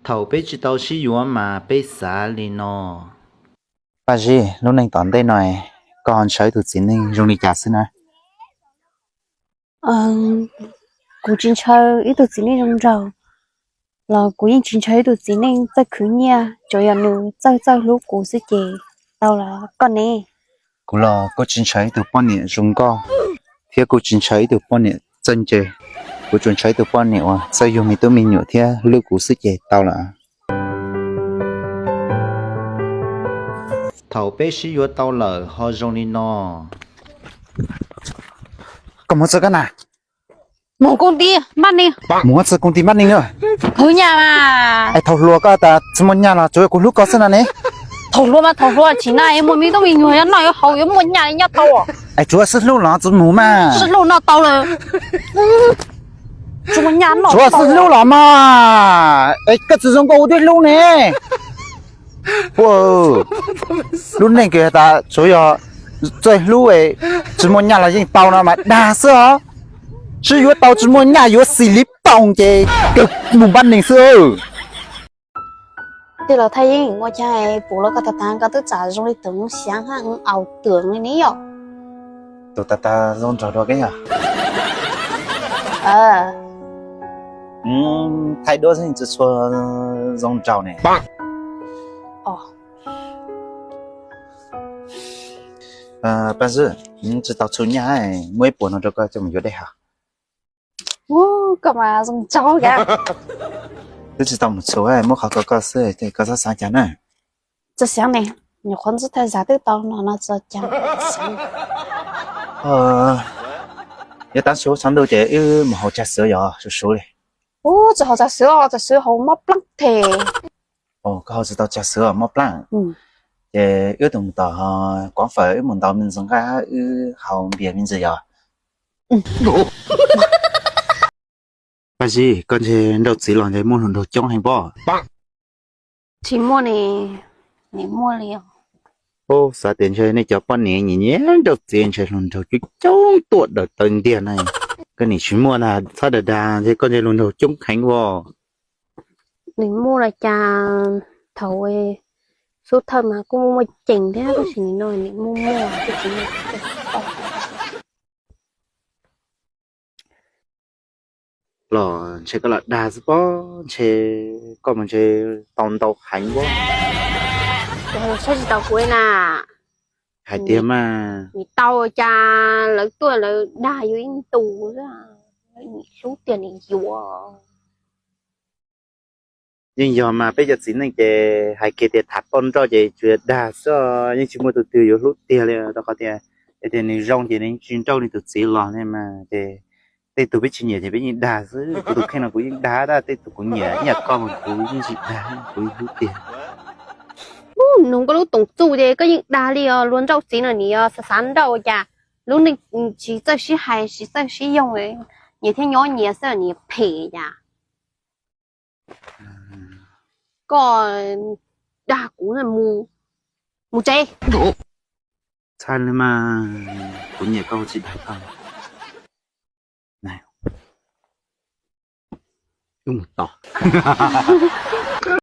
Thaum peb tsis tau sib yuav mas peb xav li no. Paj Zib, lub neej tom ntej no koj ho ntshaw ib tug txiv neej zoo li cas xwb na? Kuv tsis ntshaw ib tug txiv neej zoo nraug, los kuv yeej tsis ntshaw ib tug txiv neej txawj khwv nyiaj, tsuas yog nws txawj txawj hlub kuv xwb ces tau lawm koj ne. Kuv los kuj tsis ntshaw ib tug poj niam zoo nkauj, thiab kuj tsis ntshaw ib tug poj niam txawj ntse. Kuv tsuas ntshaw ib tug poj niam uas txawj yug me tub me nyuam thiab hlub kuv xwb ces tau lawm. Thaum peb sib yuav tau lawm ho zoo li no. Koj mus txog koj na. Mus koom ti npaj neeg. Mus txog koom ti npaj neeg na. Khwv nyaj mas. Es thaum hluas koj tas tsis muaj nyaj los tsuas yog kuv hlub koj xwb no ne. Thaum hluas mas thaum hluas, tsim no muaj me tub me nyuam yuav noj yuav haus yuav muaj nyaj nyob tau. Es tsuav xwb hlub los tsis mus mas. Xwb hlub noj tau lawm. Tsuav xwb hlub los mas. Es koj tsis zoo nkauj ua tib hlub ne. Lub neej kws tas tsuav yog txawj hlub, tsis muaj nyaj los yeej tau no mas dag xwb os. Sib yuav tau tsis muaj nyaj yuav xis li paus ces kawg mus npaj neeg xwb. Tij laug Thaj Yeeb, ua cas pum los koj tag tag koj twb txawm zoo li tus noob xyaav hab, aus twm li ne yom? Tus tag tag zoo nraug dua keb yog. Thaij duab xwb tsis tshua zoo nraug ne. Paj Zib, tsis tau txhua nyaj, muaj ib puas no rau koj coj mus yuav dej haus. Koj mas zoo nraug. Twb tsis tau mus txhua, muab qhov ko koj xwb, koj xav xav cas na? Tsis xav ne, nyuam qhuav ntxub thaj zam twb tau no no tsis xav. Yog tab suav tshav ntuj ces wb mus haus tsag xwv yog suv suv li. Ub, tsis haus tsag xwv, tsag xwv haus mob plaab them. Koj haus tsis tau tsag xwv mob plaab. Ces wb tus mus tom kuav fawm wb mus ntaus me ntsis nqaij wb haus npias me ntsis yog. Paj Zib, koj ntshe nrauj txiv los ntshe muaj hluas nraug coob heev pob? Tsis muaj ne, nim muaj li os. Ub, xav tias ntshe nej cov poj niam nyiam nyiam nrauj txiv ntshe hluas nraug coob coob tuaj daws taw ntiag na. Koj nim tsis muaj na, txhob dag dag ntshe koj ntshe hluas nraug coob heev os. Nim muaj los cas, thaum xub thawj mas kuj muaj muaj ceem thiab tab sis nim no nim muaj muaj. Los ntshe koj los dag xwb pob, ntshe koj mus ntshe tau ntau heev pob. Saib tsis tau kuv na. Hais tiag mas. Nim tau cas lawv tuaj lawv dag yus ib ntus xwb, nim hlub tiag nim yuav. Yeej yog mas peb cov txiv neej ces hais kiag tias tham poj nrauj ces tsuas yog dag xwb, yeej tsis muaj tus twg yuav hlub tiag li rau qhov tias, tias nws zoo ces nws yeej tsis nrauj li tus txiv los ne mas ces tej tug peb tsis nyiam ces peb yeej dag xwb. Kuv tus kheej no kuv yeej dag tab, tej tug kuv nyiam ib yam koj mas kuv yeej tsis dag, kuv yeej hlub tiag. Nug koj lub toom txuj ces koj yeej dag li os, luag nrauj txiv no nim yog xav xav nrauj cas lub neej tsis txawj sib hais tsis txawj sib yoog, nyias thiab nyob nyias xwb nim phem cas. Koj dag kuv mus tsev. Txhaj li mas, kuv nyiam koj tsis dag koj. Wb mus tos.